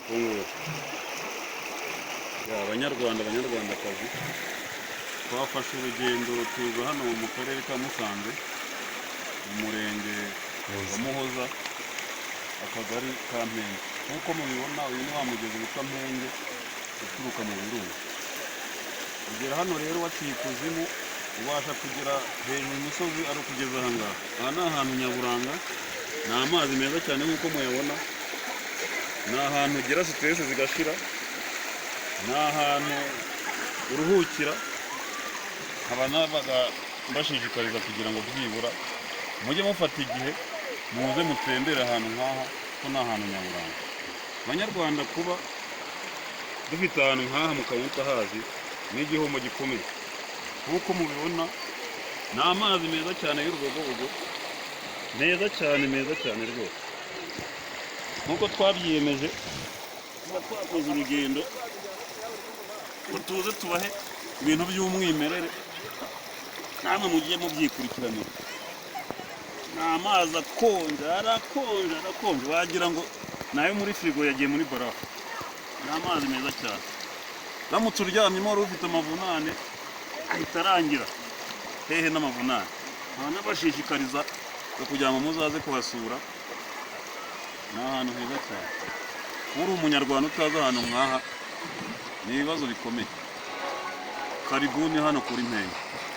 Fungura. Ya, Abanyarwanda, Abanyarwandakazi, twafashe urugendo tuza hano mu karere ka Musanze, mu murenge wa Muhoza, akagari ka Mpenge. Nk'uko mubibona, uyu ni wa mugezi witwa Mpenge uturuka mu birunga. Ugera hano rero waciye ikuzimu, ubasha kugera hejuru umusozi ari ukugeza aha ngaha. Aha ni ahantu nyaburanga, ni amazi meza cyane nk'uko muyabona, ni ahantu ugera stress zigashira, ni ahantu uruhukira. Nkaba nabaga mbashishikariza kugira ngo byibura mujye mufata igihe muze mutembere ahantu nk'aha, kuko ni ahantu nyaburanga. Abanyarwanda, kuba dufite ahantu nk'aha mukaba mutahazi ni igihombo gikomeye. Nk'uko mubibona, ni amazi meza cyane y'urubogobogo, meza cyane, meza cyane rwose. Nk'uko twabyiyemeje, tuba twakoze urugendo ngo tuze tubahe ibintu by'umwimerere, namwe mugiye mubyikurikiranira. Ni amazi akonje, arakonje, arakonje, wagira ngo nayo muri firigo yagiye muri barafu. Ni amazi meza cyane, uramutse uryamyemo wari ufite amavunane ahita arangira. Hehe n'amavunane! Nkaba nabashishikariza kugira ngo muzaze kuhasura, ni ahantu heza cyane. Uri Umunyarwanda utazi ahantu nk'aha ni ibibazo bikomeye. Karibuni hano kuri Mpenge.